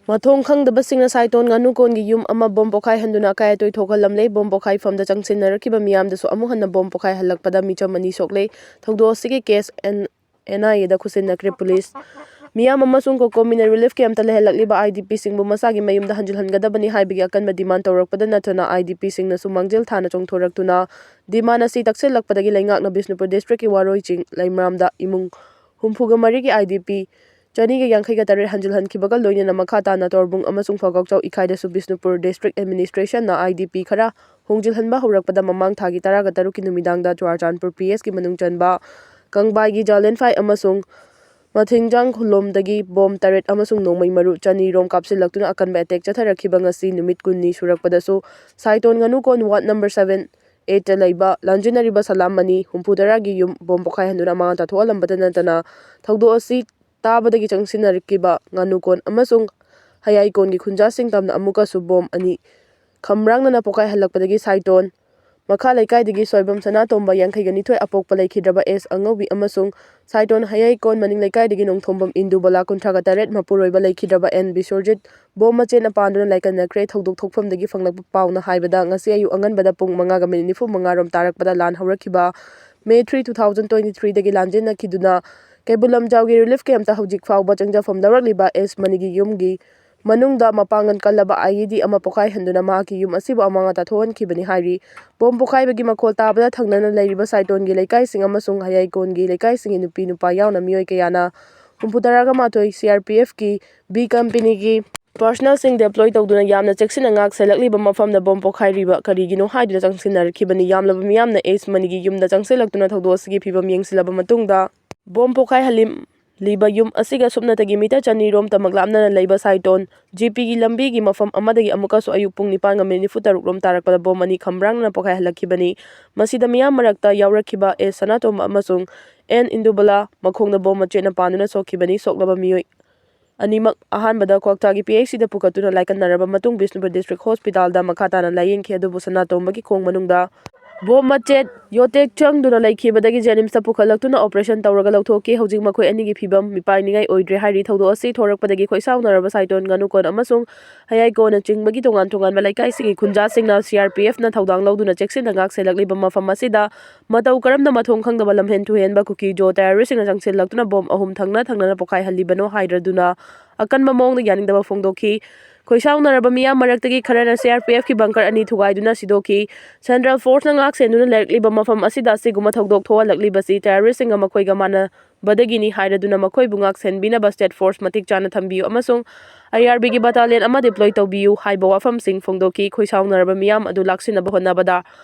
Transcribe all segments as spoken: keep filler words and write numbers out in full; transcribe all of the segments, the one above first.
ꯃꯊꯣꯡ ꯈꯪꯗꯕꯁꯤꯡꯅ ꯁꯥꯏꯇꯣꯟ ꯉꯥꯅꯨ ꯀꯣꯟꯒꯤ ꯌꯨꯝ ꯑꯃ ꯕꯣꯝ ꯄꯣꯈꯥꯏꯍꯟꯗꯨꯅ ꯑꯀꯥꯏ ꯑꯇꯣꯏ ꯊꯣꯛꯍꯜꯂꯝꯂꯦ꯫ ꯕꯣꯝ ꯄꯣꯈꯥꯏꯐꯝꯗ ꯆꯪꯁꯤꯟꯅꯔꯛꯈꯤꯕ ꯃꯤꯌꯥꯝꯗꯁꯨ ꯑꯃꯨꯛ ꯍꯟꯅ ꯕꯣꯝ ꯄꯣꯈꯥꯏꯍꯜꯂꯛꯄꯗ ꯃꯤꯆꯝ ꯑꯅꯤ ꯁꯣꯛꯂꯦ꯫ ꯊꯧꯗꯣꯛ ꯑꯁꯤꯒꯤ ꯀꯦꯁ ꯑꯦꯟ ꯑꯥꯏ ꯑꯦꯗ ꯈꯨꯠꯁꯤꯟꯅꯈ꯭ꯔꯦ ꯄꯨꯂꯤꯁ꯫ ꯃꯤꯌꯥꯝ ꯑꯃꯁꯨꯡ ꯀꯣꯀꯣꯃꯤꯅ ꯔꯤꯂꯤꯐ ꯀꯦꯝꯞꯇ ꯂꯩꯍꯜꯂꯛꯂꯤꯕ ꯑꯥꯏ ꯗꯤ ꯄꯤꯁꯤꯡꯕꯨ ꯃꯁꯥꯒꯤ ꯃꯌꯨꯝꯗ ꯍꯟꯖꯤꯜꯍꯟꯒꯗꯕꯅꯤ ꯍꯥꯏꯕꯒꯤ ꯑꯀꯟꯕ ꯗꯤꯃꯥꯟ ꯇꯧꯔꯛꯄꯗ ꯅꯠꯇꯅ ꯑꯥꯏ ꯗꯤ ꯄꯤꯁꯤꯡꯅꯁꯨ ꯃꯥꯡꯖꯤꯜ ꯊꯥꯅ ꯆꯣꯡꯊꯣꯔꯛꯇꯨꯅ ꯗꯤꯃꯥꯟ ꯑꯁꯤ ꯇꯛꯁꯤꯜꯂꯛꯄꯗꯒꯤ ꯂꯩꯉꯥꯛꯅ ꯕꯤꯁꯅꯨꯄꯨꯔ ꯗꯤꯁꯇ꯭ꯔꯤꯛꯀꯤ ꯋꯥꯔꯣꯏ ꯆꯤꯡ ꯂꯩꯃꯔꯥꯝꯗ ꯏꯃꯨꯡ ꯍꯨꯝꯐꯨꯒ ꯃꯔꯤꯒꯤ ꯑꯥꯏ ꯗꯤ ꯄꯤ ꯆꯅꯤꯒ ꯌꯥꯡꯈꯩꯒ ꯇꯔꯦꯠ ꯍꯟꯖꯤꯜꯍꯟꯈꯤꯕꯒ ꯂꯣꯏꯅꯅ ꯃꯈꯥ ꯇꯥꯅ ꯇꯣꯔꯕꯨꯡ ꯑꯃꯁꯨꯡ ꯐꯒꯥꯎꯆꯥꯎ ꯏꯀꯥꯏꯗꯁꯨ ꯕꯤꯁꯅꯨꯄꯨꯔ ꯗꯤꯁꯇ꯭ꯔꯤꯛ ꯑꯦꯗꯃꯤꯅꯤꯁꯇ꯭ꯔꯦꯁꯟꯅ ꯑꯥꯏ ꯗꯤ ꯄꯤ ꯈꯔ ꯍꯣꯡꯖꯤꯜꯍꯟꯕ ꯍꯧꯔꯛꯄꯗ ꯃꯃꯥꯡ ꯊꯥꯒꯤ ꯇꯔꯥꯒ ꯇꯔꯨꯛꯀꯤ ꯅꯨꯃꯤꯗꯥꯡꯗ ꯆꯨꯔꯥꯆꯥꯟꯄꯨꯔ ꯄꯤ ꯑꯦꯁꯀꯤ ꯃꯅꯨꯡ ꯆꯟꯕ ꯀꯪꯕꯥꯏꯒꯤ ꯖꯥꯂꯦꯟꯐꯥꯏ ꯑꯃꯁꯨꯡ ꯃꯊꯤꯡꯖꯥꯡ ꯈꯨꯂꯣꯝꯗꯒꯤ ꯕꯣꯝ ꯇꯔꯦꯠ ꯑꯃꯁꯨꯡ ꯅꯣꯡꯃꯩ ꯃꯔꯨ ꯆꯅꯤ ꯔꯣꯝ ꯀꯥꯞꯁꯤꯜꯂꯛꯇꯨꯅ ꯑꯀꯟꯕ ꯑꯦꯇꯦꯛ ꯆꯠꯊꯔꯛꯈꯤꯕ ꯉꯁꯤ ꯅꯨꯃꯤꯠ ꯀꯨꯟꯅꯤ ꯁꯨꯔꯛꯄꯗꯁꯨ ꯁꯥꯏꯇꯣꯟ ꯉꯥꯅꯨꯀꯣꯟ ꯋꯥꯔꯗ ꯅꯝꯕꯔ ꯁꯚꯦꯟ ꯑꯦꯠꯇ ꯂꯩꯕ ꯂꯥꯟꯖꯦꯟꯅꯔꯤꯕ ꯁꯂꯥꯝ ꯃꯅꯤ ꯍꯨꯝꯐꯨ ꯇꯔꯥꯒꯤ ꯌꯨꯝ ꯕꯣꯝ ꯄꯣꯈꯥꯏꯍꯟꯗꯨꯅ ꯃꯥꯡ ꯇꯥꯊꯣꯛꯍꯜꯂꯝꯕꯇ ꯅꯠꯇꯅ ꯊꯧꯗꯣꯛ ꯑꯁꯤ ꯇꯥꯕꯗꯒꯤ ꯆꯪꯁꯤꯟꯅꯔꯛꯈꯤꯕ ꯉꯥꯅꯨꯀꯣꯟ ꯑꯃꯁꯨꯡ ꯍꯌꯥꯏꯀꯣꯟꯒꯤ ꯈꯨꯟꯖꯥꯁꯤꯡ ꯇꯝꯅ ꯑꯃꯨꯛꯀꯁꯨ ꯕꯣꯝ ꯑꯅꯤ ꯈꯝꯔꯥꯡꯅꯅ ꯄꯣꯈꯥꯏꯍꯜꯂꯛꯄꯗꯒꯤ ꯁꯥꯏꯇꯣꯟ ꯃꯈꯥ ꯂꯩꯀꯥꯏꯗꯒꯤ ꯁꯣꯏꯕꯝ ꯁꯅꯥꯇꯣꯝꯕ ꯌꯥꯡꯈꯩꯒ ꯅꯤꯊꯣꯏ ꯑꯄꯣꯛꯄ ꯂꯩꯈꯤꯗ꯭ꯔꯕ ꯑꯦꯁ ꯑꯉꯧꯕꯤ ꯑꯃꯁꯨꯡ ꯁꯥꯏꯇꯣꯟ ꯍꯌꯥꯏꯀꯣꯟ ꯃꯅꯤꯡ ꯂꯩꯀꯥꯏꯗꯒꯤ ꯅꯣꯡꯊꯣꯝꯕꯝ ꯏꯟꯗꯨꯕꯂꯥ ꯀꯨꯟꯊ꯭ꯔꯥꯒ ꯇꯔꯦꯠ ꯃꯄꯨꯔꯣꯏꯕ ꯂꯩꯈꯤꯗ꯭ꯔꯕ ꯑꯦꯟ ꯕꯤꯁꯣꯔꯖꯤꯠ ꯕꯣꯝ ꯃꯆꯦꯠꯅ ꯄꯥꯟꯗꯨꯅ ꯂꯥꯏꯀꯠꯅꯈ꯭ꯔꯦ꯫ ꯊꯧꯗꯣꯛ ꯊꯣꯛꯐꯝꯗꯒꯤ ꯐꯪꯂꯛꯄ ꯄꯥꯎꯅ ꯍꯥꯏꯕꯗ ꯉꯁꯤ ꯑꯌꯨꯛ ꯑꯉꯟꯕꯗ ꯄꯨꯡ ꯃꯉꯥꯒ ꯃꯤꯅꯤꯠ ꯅꯤꯐꯨ ꯃꯉꯥ ꯔꯣꯝ ꯇꯥꯔꯛꯄꯗ ꯂꯥꯟ ꯍꯧꯔꯛꯈꯤꯕ May three two thousand twenty ꯊ꯭ꯔꯤꯗꯒꯤ ꯂꯥꯟꯖꯦꯟꯅꯈꯤꯗꯨꯅ ꯀꯩꯕꯨꯜ ꯂꯝꯖꯥꯎꯒꯤ ꯔꯤꯂꯤꯐ ꯀꯦꯝꯞꯇ ꯍꯧꯖꯤꯛ ꯐꯥꯎꯕ ꯆꯪꯖꯐꯝ ꯂꯧꯔꯛꯂꯤꯕ ꯑꯦꯁ ꯃꯅꯤꯒꯤ ꯌꯨꯝꯒꯤ ꯃꯅꯨꯡꯗ ꯃꯄꯥꯡꯒꯜ ꯀꯜꯂꯕ ꯑꯥꯏ ꯏ ꯗꯤ ꯑꯃ ꯄꯣꯈꯥꯏꯍꯟꯗꯨꯅ ꯃꯍꯥꯛꯀꯤ ꯌꯨꯝ ꯑꯁꯤꯕꯨ ꯑꯃꯥꯡ ꯑꯇꯥ ꯊꯣꯛꯍꯟꯈꯤꯕꯅꯤ ꯍꯥꯏꯔꯤ꯫ ꯕꯣꯝ ꯄꯣꯈꯥꯏꯕꯒꯤ ꯃꯈꯣꯜ ꯇꯥꯕꯗ ꯊꯪꯅꯅ ꯂꯩꯔꯤꯕ ꯁꯥꯏꯇꯣꯟꯒꯤ ꯂꯩꯀꯥꯏꯁꯤꯡ ꯑꯃꯁꯨꯡ ꯍꯌꯥꯏꯀꯣꯟꯒꯤ ꯂꯩꯀꯥꯏꯁꯤꯡꯒꯤ ꯅꯨꯄꯤ ꯅꯨꯄꯥ ꯌꯥꯎꯅ ꯃꯤꯑꯣꯏ ꯀꯌꯥꯅ ꯍꯨꯝꯐꯨ ꯇꯔꯥꯒ ꯃꯥꯊꯣꯏ ꯁꯤ ꯑꯥꯔ ꯄꯤ ꯑꯦꯐꯀꯤ ꯕꯤ ꯀꯝꯄꯦꯅꯤꯒꯤ ꯄꯥꯔꯁꯅꯦꯜꯁꯤꯡ ꯗꯦꯄ꯭ꯂꯣꯏ ꯇꯧꯗꯨꯅ ꯌꯥꯝꯅ ꯆꯦꯛꯁꯤꯟꯅ ꯉꯥꯛ ꯁꯦꯜꯂꯛꯂꯤꯕ ꯃꯐꯝꯗ ꯕꯣꯝ ꯄꯣꯈꯥꯏꯔꯤꯕ ꯀꯔꯤꯒꯤꯅꯣ ꯍꯥꯏꯗꯨꯅ ꯆꯪꯁꯤꯟꯅꯔꯛꯈꯤꯕꯅꯤ꯫ ꯌꯥꯝꯂꯕ ꯃꯤꯌꯥꯝꯅ ꯑꯦꯁ ꯃꯅꯤꯒꯤ ꯌꯨꯝꯗ ꯆꯪꯁꯤꯜꯂꯛꯇꯨꯅ ꯊꯧꯗꯣꯛ ꯑꯁꯤꯒꯤ ꯐꯤꯕꯝ ꯌꯦꯡꯁꯤꯜꯂꯕ ꯃꯇꯨꯡꯗ ꯕꯣꯝ ꯄꯣꯈꯥꯏꯍꯜꯂꯤꯕ ꯌꯨꯝ ꯑꯁꯤꯒ ꯁꯨꯞꯅꯇꯒꯤ ꯃꯤꯇꯔ ꯆꯅꯤ ꯔꯣꯝ ꯇꯃꯛ ꯂꯥꯞꯅꯅ ꯂꯩꯕ ꯁꯥꯏꯇꯣꯟ ꯖꯤ ꯄꯤꯒꯤ ꯂꯝꯕꯤꯒꯤ ꯃꯐꯝ ꯑꯃꯗꯒꯤ ꯑꯃꯨꯛꯀꯁꯨ ꯑꯌꯨꯛ ꯄꯨꯡ ꯅꯤꯄꯥꯟꯒ ꯃꯤꯅꯤꯠ ꯅꯤꯐꯨ ꯇꯔꯨꯛ ꯔꯣꯝ ꯇꯥꯔꯛꯄꯗ ꯕꯣꯝ ꯑꯅꯤ ꯈꯝꯕ꯭ꯔꯥꯡꯅꯅ ꯄꯣꯈꯥꯏꯍꯜꯂꯛꯈꯤꯕꯅꯤ꯫ ꯃꯁꯤꯗ ꯃꯤꯌꯥꯝ ꯃꯔꯛꯇ ꯌꯥꯎꯔꯛꯈꯤꯕ ꯑꯦꯁ ꯁꯅꯥꯇꯣꯝꯕ ꯑꯃꯁꯨꯡ ꯑꯦꯟ ꯏꯟꯗꯨꯕꯂꯥ ꯃꯈꯣꯡꯗ ꯕꯣꯝ ꯃꯆꯦꯠꯅ ꯄꯥꯟꯗꯨꯅ ꯁꯣꯛꯈꯤꯕꯅꯤ꯫ ꯁꯣꯛꯂꯕ ꯃꯤꯑꯣꯏ ꯑꯅꯤꯃꯛ ꯑꯍꯥꯟꯕꯗ ꯀ꯭ꯋꯥꯛꯇꯥꯒꯤ ꯄꯤ ꯑꯩꯆ ꯁꯤꯗ ꯄꯨꯈꯠꯇꯨꯅ ꯂꯥꯏꯀꯠꯅꯔꯕ ꯃꯇꯨꯡ ꯕꯤꯁꯅꯨꯄꯨꯔ ꯗꯤꯁꯇ꯭ꯔꯤꯛ ꯍꯣꯁꯄꯤꯇꯥꯜꯗ ꯃꯈꯥ ꯇꯥꯅ ꯂꯥꯌꯦꯡꯈꯤ, ꯑꯗꯨꯕꯨ ꯁꯅꯥꯇꯣꯝꯕꯒꯤ ꯈꯣꯡ ꯃꯅꯨꯡꯗ ꯕꯣꯝ ꯃꯆꯦꯠ ꯌꯣꯇꯦꯛ ꯆꯪꯗꯨꯅ ꯂꯩꯈꯤꯕꯗꯒꯤ ꯖꯦꯅꯤꯝꯁꯇ ꯄꯨꯈꯠꯂꯛꯇꯨꯅ ꯑꯣꯄꯔꯦꯁꯟ ꯇꯧꯔꯒ ꯂꯧꯊꯣꯛꯈꯤ꯫ ꯍꯧꯖꯤꯛ ꯃꯈꯣꯏ ꯑꯅꯤꯒꯤ ꯐꯤꯕꯝ ꯃꯤꯄꯥꯏꯅꯤꯡꯉꯥꯏ ꯑꯣꯏꯗ꯭ꯔꯦ ꯍꯥꯏꯔꯤ꯫ ꯊꯧꯗꯣꯛ ꯑꯁꯤ ꯊꯣꯔꯛꯄꯗꯒꯤ ꯈꯣꯏꯁꯥꯎꯅꯔꯕ ꯁꯥꯏꯇꯣꯟ ꯉꯥꯅꯨꯀꯣꯟ ꯑꯃꯁꯨꯡ ꯍꯌꯥꯏꯀꯣꯟꯅꯆꯤꯡꯕꯒꯤ ꯇꯣꯉꯥꯟ ꯇꯣꯉꯥꯟꯕ ꯂꯩꯀꯥꯏꯁꯤꯡꯒꯤ ꯈꯨꯟꯖꯥꯁꯤꯡꯅ ꯁꯤ ꯑꯥꯔ ꯄꯤ ꯑꯦꯐꯅ ꯊꯧꯗꯥꯡ ꯂꯧꯗꯨꯅ ꯆꯦꯛꯁꯤꯟꯅ ꯉꯥꯛ ꯁꯦꯜꯂꯛꯂꯤꯕ ꯃꯐꯝ ꯑꯁꯤꯗ ꯃꯇꯧ ꯀꯔꯝꯅ ꯃꯊꯣꯡ ꯈꯪꯗꯕ ꯂꯝꯍꯦꯟ ꯇꯨꯍꯦꯟꯕ ꯀꯨꯀꯤ ꯖꯣ ꯇꯦꯔꯣꯔꯤꯁꯁꯤꯡꯅ ꯆꯪꯁꯤꯜꯂꯛꯇꯨꯅ ꯕꯣꯝ ꯑꯍꯨꯝ ꯊꯪꯅ ꯊꯪꯅꯅ ꯄꯣꯈꯥꯏꯍꯜꯂꯤꯕꯅꯣ ꯍꯥꯏꯔꯗꯨꯅ ꯑꯀꯟꯕ ꯃꯑꯣꯡꯗ ꯌꯥꯅꯤꯡꯗꯕ ꯐꯣꯡꯗꯣꯛꯈꯤ꯫ ꯈꯣꯏꯁꯥꯎꯅꯔꯕ ꯃꯤꯌꯥꯝ ꯃꯔꯛꯇꯒꯤ ꯈꯔꯅ ꯁꯤ ꯑꯥꯔ ꯄꯤ ꯑꯦꯐꯀꯤ ꯕꯪꯀꯔ ꯑꯅꯤ ꯊꯨꯒꯥꯏꯗꯨꯅ ꯁꯤꯗꯣꯛꯈꯤ꯫ ꯁꯦꯟꯇ꯭ꯔꯦꯜ ꯐꯣꯔꯁꯅ ꯉꯥꯛ ꯁꯦꯟꯗꯨꯅ ꯂꯩꯔꯛꯂꯤꯕ ꯃꯐꯝ ꯑꯁꯤꯗ ꯑꯁꯤꯒꯨꯝꯕ ꯊꯧꯗꯣꯛ ꯊꯣꯛꯍꯜꯂꯛꯂꯤꯕꯁꯤ ꯇꯦꯔꯣꯔꯤꯁꯁꯤꯡꯒ ꯃꯈꯣꯏꯒ ꯃꯥꯟꯅꯕꯗꯒꯤꯅꯤ ꯍꯥꯏꯔꯗꯨꯅ ꯃꯈꯣꯏꯕꯨ ꯉꯥꯛ ꯁꯦꯟꯕꯤꯅꯕ ꯁ꯭ꯇꯦꯠ ꯐꯣꯔꯁ ꯃꯇꯤꯛ ꯆꯥꯅ ꯊꯝꯕꯤꯌꯨ ꯑꯃꯁꯨꯡ ꯑꯥꯏ ꯑꯥꯔ ꯕꯤꯒꯤ ꯕꯇꯥꯂꯤꯌꯟ ꯑꯃ ꯗꯤꯄ꯭ꯂꯣꯏ ꯇꯧꯕꯤꯌꯨ ꯍꯥꯏꯕ ꯋꯥꯐꯝꯁꯤꯡ ꯐꯣꯡꯗꯣꯛꯈꯤ꯫ ꯈꯣꯏꯁꯥꯎꯅꯔꯕ ꯃꯤꯌꯥꯝ ꯑꯗꯨ ꯂꯥꯛꯁꯤꯟꯅꯕ ꯍꯣꯠꯅꯕꯗ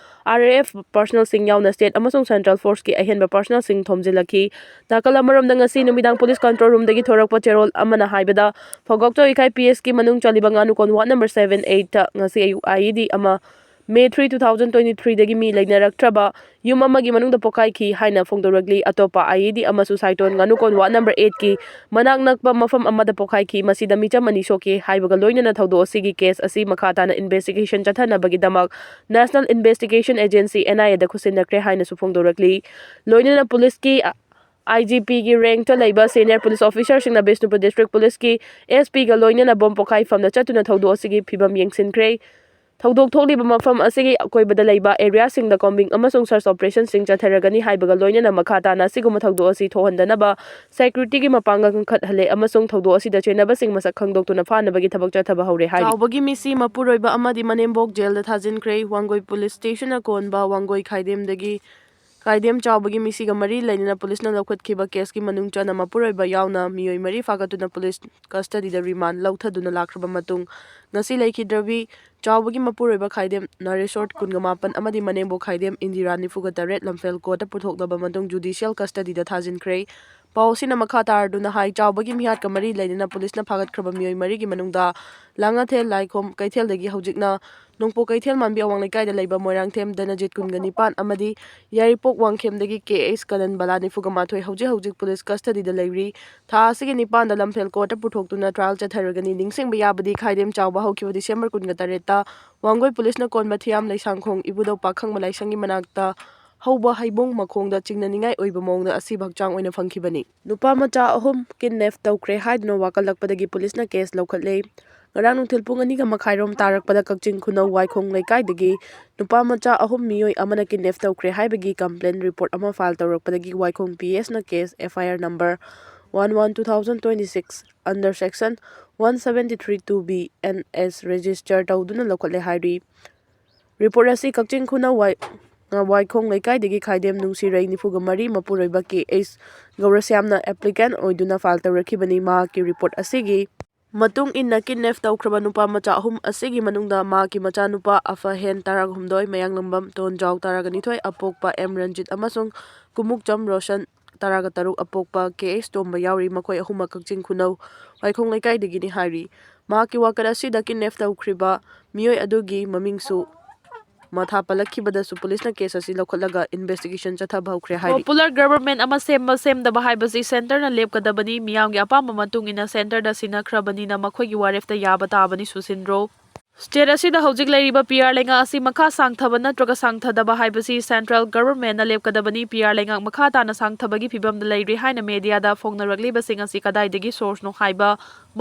ꯑꯥꯔ ꯑꯦ ꯑꯦꯐ ꯄꯥꯔꯁꯅꯦꯜꯁꯤꯡ ꯌꯥꯎꯅ ꯁ꯭ꯇꯦꯠ ꯑꯃꯁꯨꯡ ꯁꯦꯟꯇ꯭ꯔꯦꯜ ꯐꯣꯔꯁꯀꯤ ꯑꯍꯦꯟꯕ ꯄꯥꯔꯁꯅꯦꯜꯁꯤꯡ ꯊꯣꯝꯖꯤꯜꯂꯛꯈꯤ꯫ ꯅꯥꯀꯜ ꯑꯃꯔꯣꯝꯗ, ꯉꯁꯤ ꯅꯨꯃꯤꯗꯥꯡ ꯄꯨꯂꯤꯁ ꯀꯟꯇ꯭ꯔꯣꯜ ꯔꯨꯝꯗꯒꯤ ꯊꯣꯔꯛꯄ ꯆꯦꯔꯣꯜ ꯑꯃꯅ ꯍꯥꯏꯕꯗ, ꯐꯧꯒꯥꯎꯆꯧ ꯏꯀꯥꯏ ꯄꯤ ꯑꯦꯁꯀꯤ ꯃꯅꯨꯡ ꯆꯜꯂꯤꯕ ꯉꯥꯅꯨꯀꯣꯟ ꯋꯥꯔꯗ ꯅꯝꯕꯔ ꯁꯚꯦꯟ ꯑꯩꯠꯇ ꯉꯁꯤ ꯑꯌꯨꯛ ꯑꯥꯏ ꯏ ꯗꯤ ꯑꯃ, May three, two thousand twenty ꯊ꯭ꯔꯤꯗꯒꯤ ꯃꯤ ꯂꯩꯅꯔꯛꯇ꯭ꯔꯕ ꯌꯨꯝ ꯑꯃꯒꯤ ꯃꯅꯨꯡꯗ ꯄꯣꯈꯥꯏꯈꯤ ꯍꯥꯏꯅ ꯐꯣꯡꯗꯣꯔꯛꯂꯤ꯫ ꯑꯇꯣꯞꯄ ꯑꯥꯏ ꯏ ꯗꯤ ꯑꯃꯁꯨ ꯁꯥꯏꯇꯣꯟ ꯉꯥꯅꯨꯀꯣꯟ ꯋꯥꯔꯗ ꯅꯝꯕꯔ ꯑꯩꯠꯀꯤ ꯃꯅꯥꯛ ꯅꯛꯄ ꯃꯐꯝ ꯑꯃꯗ ꯄꯣꯈꯥꯏꯈꯤ꯫ ꯃꯁꯤꯗ ꯃꯤꯆꯝ ꯑꯅꯤ ꯁꯣꯛꯈꯤ ꯍꯥꯏꯕꯒ ꯂꯣꯏꯅꯅ ꯊꯧꯗꯣꯛ ꯑꯁꯤꯒꯤ ꯀꯦꯁ ꯑꯁꯤ ꯃꯈꯥ ꯇꯥꯅ ꯏꯟꯚꯦꯁꯇꯤꯒꯦꯁꯟ ꯆꯠꯊꯅꯕꯒꯤꯗꯃꯛ national investigation agency, N I A ꯈꯨꯠꯁꯤꯟꯅꯈ꯭ꯔꯦ ꯍꯥꯏꯅꯁꯨ ꯐꯣꯡꯗꯣꯔꯛꯂꯤ꯫ ꯂꯣꯏꯅꯅ ꯄꯨꯂꯤꯁꯀꯤ ꯑꯥꯏ ꯖꯤ ꯄꯤꯒꯤ ꯔꯦꯡꯛꯇ ꯂꯩꯕ ꯁꯦꯅꯤꯌꯔ ꯄꯨꯂꯤꯁ ꯑꯣꯐꯤꯁꯔꯁꯤꯡꯅ ꯕꯤꯁꯅꯨꯄꯨꯔ ꯗꯤꯁꯇ꯭ꯔꯤꯛ ꯄꯨꯂꯤꯁꯀꯤ ꯑꯦꯁ ꯄꯤꯒ ꯂꯣꯏꯅꯅ ꯕꯣꯝ ꯄꯣꯈꯥꯏꯐꯝꯗ ꯆꯠꯇꯨꯅ ꯊꯧꯗꯣꯛ ꯑꯁꯤꯒꯤ ꯐꯤꯕꯝ ꯌꯦꯡꯁꯤꯟꯈ꯭ꯔꯦ꯫ ꯊꯧꯗꯣꯛ ꯊꯣꯛꯂꯤꯕ ꯃꯐꯝ ꯑꯁꯤꯒꯤ ꯑꯀꯣꯏꯕꯗ ꯂꯩꯕ ꯑꯦꯔꯤꯌꯥꯁꯤꯡꯗ ꯀꯣꯝꯕꯤꯡ ꯑꯃꯁꯨꯡ ꯁꯔꯆ ꯑꯣꯄꯔꯦꯁꯟꯁꯤꯡ ꯆꯠꯊꯔꯒꯅꯤ ꯍꯥꯏꯕꯒ ꯂꯣꯏꯅꯅ ꯃꯈꯥ ꯇꯥꯅ ꯑꯁꯤꯒꯨꯝꯕ ꯊꯧꯗꯣꯛ ꯑꯁꯤ ꯊꯣꯛꯍꯟꯗꯅꯕ ꯁꯦꯀ꯭ꯌꯨꯔꯤꯇꯤꯒꯤ ꯃꯄꯥꯡꯒꯜ ꯀꯟꯈꯠꯍꯜꯂꯦ ꯑꯃꯁꯨꯡ ꯊꯧꯗꯣꯛ ꯑꯁꯤꯗ ꯆꯦꯟꯅꯕꯁꯤꯡ ꯃꯁꯛ ꯈꯪꯗꯣꯛꯇꯨꯅ ꯐꯥꯅꯕꯒꯤ ꯊꯕꯛ ꯆꯠꯊꯕ ꯍꯧꯔꯦ ꯍꯥꯏꯔꯤ꯫ ꯆꯥꯎꯕꯒꯤ ꯃꯤꯁꯤ ꯃꯄꯨꯔꯣꯏꯕ ꯑꯃꯗꯤ ꯃꯅꯦꯝꯕꯣꯛ ꯖꯦꯜꯗ ꯊꯥꯖꯤꯟꯈ꯭ꯔꯦ꯫ ꯋꯥꯡꯒꯣꯏ ꯄꯨꯂꯤꯁ ꯁ꯭ꯇꯦꯁꯟꯅ ꯀꯣꯟꯕ ꯋꯥꯡꯒꯣꯏ ꯈꯥꯏꯗꯦꯝꯗꯒꯤ ꯈꯥꯏꯗꯦꯝ ꯆꯥꯎꯕꯒꯤ ꯃꯤꯁꯤꯒ ꯃꯔꯤ ꯂꯩꯅꯅ ꯄꯨꯂꯤꯁꯅ ꯂꯧꯈꯠꯈꯤꯕ ꯀꯦꯁꯀꯤ ꯃꯅꯨꯡ ꯆꯟꯅ ꯃꯄꯨꯔꯣꯏꯕ ꯌꯥꯎꯅ ꯃꯤꯑꯣꯏ ꯃꯔꯤ ꯐꯥꯒꯠꯇꯨꯅ ꯄꯨꯂꯤꯁ ꯀꯁꯇꯗꯤꯗ ꯔꯤꯃꯥꯟ ꯂꯧꯊꯗꯨꯅ ꯂꯥꯛꯈ꯭ꯔꯕ ꯃꯇꯨꯡ, ꯉꯁꯤ ꯂꯩꯈꯤꯗ꯭ꯔꯕꯤ ꯆꯥꯎꯕꯒꯤ ꯃꯄꯨꯔꯣꯏꯕ ꯈꯥꯏꯗꯦꯝ ꯅꯔꯦꯁꯣꯔ ꯀꯨꯟꯒ ꯃꯥꯄꯟ ꯑꯃꯗꯤ ꯃꯅꯦꯝꯕꯣꯛ ꯈꯥꯏꯗꯦꯝ ꯏꯟꯗꯤꯔꯥ ꯅꯤꯐꯨꯒ ꯇꯔꯦꯠ ꯂꯝꯐꯦꯜ ꯀꯣꯔꯠꯇ ꯄꯨꯊꯣꯛꯂꯕ ꯃꯇꯨꯡ ꯖꯨꯗꯤꯁꯤꯌꯦꯜ ꯀꯁꯇꯗꯤꯗ ꯊꯥꯖꯤꯟꯈ꯭ꯔꯦ꯫ ꯄꯥꯎ ꯑꯁꯤꯅ ꯃꯈꯥ ꯇꯥꯔꯗꯨꯅ ꯍꯥꯏ, ꯆꯥꯎꯕꯒꯤ ꯃꯤꯍꯥꯠꯀ ꯃꯔꯤ ꯂꯩꯅꯅ ꯄꯨꯂꯤꯁꯅ ꯐꯥꯒꯠꯈ꯭ꯔꯕ ꯃꯤꯑꯣꯏ ꯃꯔꯤꯒꯤ ꯃꯅꯨꯡꯗ ꯂꯥꯡꯉꯊꯦꯜ, ꯂꯥꯏꯈꯣꯝ ꯀꯩꯊꯦꯜꯗꯒꯤ ꯍꯧꯖꯤꯛꯅ ꯅꯣꯡꯄꯣꯛ ꯀꯩꯊꯦꯜ ꯃꯥꯟꯕꯤ ꯑꯋꯥꯡ ꯂꯩꯀꯥꯏꯗ ꯂꯩꯕ ꯃꯣꯏꯔꯥꯡꯊꯦꯝ ꯙꯅꯖꯤꯠ ꯀꯨꯟꯒ ꯅꯤꯄꯥꯟ ꯑꯃꯗꯤ ꯌꯥꯏꯔꯤꯄꯣꯛ ꯋꯥꯡꯈꯦꯝꯗꯒꯤ ꯀꯦ ꯑꯩꯆ ꯀꯅꯟ ꯕꯂꯥ ꯅꯤꯐꯨꯒ ꯃꯥꯊꯣꯏ ꯍꯧꯖꯤꯛ ꯍꯧꯖꯤꯛ ꯄꯨꯂꯤꯁ ꯀꯁꯇꯗꯤꯗ ꯂꯩꯔꯤ꯫ ꯊꯥ ꯑꯁꯤꯒꯤ ꯅꯤꯄꯥꯟꯗ ꯂꯝꯐꯦꯜ ꯀꯣꯔꯠꯇ ꯄꯨꯊꯣꯛꯇꯨꯅ ꯇ꯭ꯔꯥꯏꯜ ꯆꯠꯊꯔꯒꯅꯤ꯫ ꯅꯤꯡꯁꯤꯡꯕ ꯌꯥꯕꯗꯤ, ꯈꯥꯏꯗꯦꯝ ꯆꯥꯎꯕ ꯍꯧꯈꯤꯕ ꯗꯤꯁꯦꯝꯕꯔ ꯀꯨꯟꯒ ꯇꯔꯦꯠꯇ ꯋꯥꯡꯒꯣꯏ ꯄꯨꯂꯤꯁꯅ ꯀꯣꯟꯕ ꯊꯤꯌꯥꯝ ꯂꯩꯁꯥꯡꯈꯣꯡ ꯏꯕꯨꯙꯧ ꯄꯥꯈꯪꯕ ꯂꯥꯏꯁꯪꯒꯤ ꯃꯅꯥꯛꯇ ꯍꯧꯕ ꯍꯩꯕꯣꯡ ꯃꯈꯣꯡꯗ ꯆꯤꯡꯅꯅꯤꯡꯉꯥꯏ ꯑꯣꯏꯕ ꯃꯑꯣꯡꯗ ꯑꯁꯤꯕ ꯍꯛꯆꯥꯡ ꯑꯣꯏꯅ ꯐꯪꯈꯤꯕꯅꯤ꯫ ꯅꯨꯄꯥ ꯃꯆꯥ ꯑꯍꯨꯝ ꯀꯤꯗꯅꯦꯞ ꯇꯧꯈ꯭ꯔꯦ ꯍꯥꯏꯗꯨꯅ ꯋꯥꯀꯠꯂꯛꯄꯗꯒꯤ ꯄꯨꯂꯤꯁꯅ ꯀꯦꯁ ꯂꯧꯈꯠꯂꯦ꯫ ꯉꯔꯥꯡ ꯅꯨꯡꯊꯤꯜ ꯄꯨꯡ ꯑꯅꯤꯒ ꯃꯈꯥꯏꯔꯣꯝ ꯇꯥꯔꯛꯄꯗ ꯀꯛꯆꯤꯡ ꯈꯨꯅꯧ ꯋꯥꯏꯈꯣꯡ ꯂꯩꯀꯥꯏꯗꯒꯤ ꯅꯨꯄꯥ ꯃꯆꯥ ꯑꯍꯨꯝ ꯃꯤꯑꯣꯏ ꯑꯃꯅ ꯀꯤꯗꯅꯦꯞ ꯇꯧꯈ꯭ꯔꯦ ꯍꯥꯏꯕꯒꯤ ꯀꯝꯄ꯭ꯂꯦꯟ ꯔꯤꯄꯣꯔꯠ ꯑꯃ ꯐꯥꯏꯜ ꯇꯧꯔꯛꯄꯗꯒꯤ ꯋꯥꯏꯈꯣꯡ ꯄꯤ ꯑꯦꯁꯅ case F I R number one one two thousand twenty six under section one seventy three two B N S register ꯇꯧꯗꯨꯅ ꯂꯧꯈꯠꯂꯦ ꯍꯥꯏꯔꯤ꯫ ꯔꯤꯄꯣꯔꯠ ꯑꯁꯤ ꯀꯛꯆꯤꯡ ꯈꯨꯅꯧ ꯋꯥꯏ-, ꯋꯥꯏꯈꯣꯡ ꯂꯩꯀꯥꯏꯗꯒꯤ ꯈꯥꯏꯗꯦꯝ ꯅꯨꯡꯁꯤꯔꯩ ꯅꯤꯐꯨꯒ ꯃꯔꯤ ꯃꯄꯨꯔꯣꯏꯕ ꯀꯦ ꯑꯩꯆ ꯒꯧꯔꯁ꯭ꯌꯥꯝꯅ ꯑꯦꯄ꯭ꯂꯤꯀꯦꯟ ꯑꯣꯏꯗꯨꯅ ꯐꯥꯏꯜ ꯇꯧꯔꯛꯈꯤꯕꯅꯤ꯫ ꯃꯍꯥꯛꯀꯤ ꯔꯤꯄꯣꯔꯠ ꯑꯁꯤꯒꯤ ꯃꯇꯨꯡ ꯏꯟꯅ, ꯀꯤꯗꯅꯦꯞ ꯇꯧꯈ꯭ꯔꯕ ꯅꯨꯄꯥ ꯃꯆꯥ ꯑꯍꯨꯝ ꯑꯁꯤꯒꯤ ꯃꯅꯨꯡꯗ ꯃꯍꯥꯛꯀꯤ ꯃꯆꯥꯅꯨꯄꯥ ꯑꯐꯍꯦꯟ ꯇꯔꯥꯍꯨꯝꯗꯣꯏ, ꯃꯌꯥꯡꯂꯝꯕꯝ ꯇꯣꯟꯖꯥꯎ ꯇꯔꯥꯒ ꯅꯤꯊꯣꯏ, ꯑꯄꯣꯛꯄ ꯑꯦꯝ ꯔꯟꯖꯤꯠ ꯑꯃꯁꯨꯡ ꯀꯨꯃꯨꯛꯆꯝ ꯔꯣꯁꯟ ꯇꯔꯥꯒ ꯇꯔꯨꯛ, ꯑꯄꯣꯛꯄ ꯀꯦ ꯑꯩꯆ ꯇꯣꯝꯕ ꯌꯥꯎꯔꯤ꯫ ꯃꯈꯣꯏ ꯑꯍꯨꯝꯃꯛ ꯀꯛꯆꯤꯡ ꯈꯨꯅꯧ ꯋꯥꯏꯈꯣꯡ ꯂꯩꯀꯥꯏꯗꯒꯤꯅꯤ ꯍꯥꯏꯔꯤ꯫ ꯃꯍꯥꯛꯀꯤ ꯋꯥꯀꯠ ꯑꯁꯤꯗ ꯀꯤꯗꯅꯦꯞ ꯇꯧꯈ꯭ꯔꯤꯕ ꯃꯤꯑꯣꯏ ꯑꯗꯨꯒꯤ ꯃꯃꯤꯡꯁꯨ ꯃꯊꯥ ꯄꯜꯂꯛꯈꯤꯕꯗꯁꯨ ꯄꯨꯂꯤꯁꯅ ꯀꯦꯁ ꯑꯁꯤ ꯂꯧꯈꯠꯂꯒ ꯏꯟꯚꯦꯁꯇꯤꯒꯦꯁꯟ ꯆꯠꯊꯕ ꯍꯧꯈ꯭ꯔꯦ ꯍꯥꯏꯔꯤ꯫ ꯄꯣꯄꯨꯂꯔ ꯒꯚꯔꯟꯃꯦꯟꯠ ꯑꯃ ꯁꯦꯝꯕ ꯁꯦꯝꯗꯕ ꯍꯥꯏꯕꯁꯤ ꯁꯦꯟꯇꯔꯅ ꯂꯦꯞꯀꯗꯕꯅꯤ꯫ ꯃꯤꯌꯥꯝꯒꯤ ꯑꯄꯥꯝꯕ ꯃꯇꯨꯡ ꯏꯟꯅ ꯁꯦꯟꯇꯔꯗ ꯁꯤꯟꯅꯈ꯭ꯔꯕꯅꯤꯅ ꯃꯈꯣꯏꯒꯤ ꯋꯥꯔꯦꯞꯇ ꯌꯥꯕ ꯇꯥꯕꯅꯤ, ꯁꯨꯁꯤꯟ ꯔꯣ꯫ ꯁ꯭ꯇꯦꯠ ꯑꯁꯤꯗ ꯍꯧꯖꯤꯛ ꯂꯩꯔꯤꯕ ꯄꯤ ꯑꯥꯔ ꯂꯩꯉꯥꯛ ꯑꯁꯤ ꯃꯈꯥ ꯁꯥꯡꯊꯕ ꯅꯠꯇ꯭ꯔꯒ ꯁꯥꯡꯊꯗꯕ ꯍꯥꯏꯕꯁꯤ ꯁꯦꯟꯇ꯭ꯔꯦꯜ ꯒꯚꯔꯟꯃꯦꯟꯠꯅ ꯂꯦꯞꯀꯗꯕꯅꯤ꯫ ꯄꯤ ꯑꯥꯔ ꯂꯩꯉꯥꯛ ꯃꯈꯥ ꯇꯥꯅ ꯁꯥꯡꯊꯕꯒꯤ ꯐꯤꯚꯝꯗ ꯂꯩꯔꯤ ꯍꯥꯏꯅ ꯃꯦꯗꯤꯌꯥꯗ ꯐꯣꯡꯅꯔꯛꯂꯤꯕꯁꯤꯡ ꯑꯁꯤ ꯀꯗꯥꯏꯗꯒꯤ ꯁꯣꯔꯁꯅꯣ ꯍꯥꯏꯕ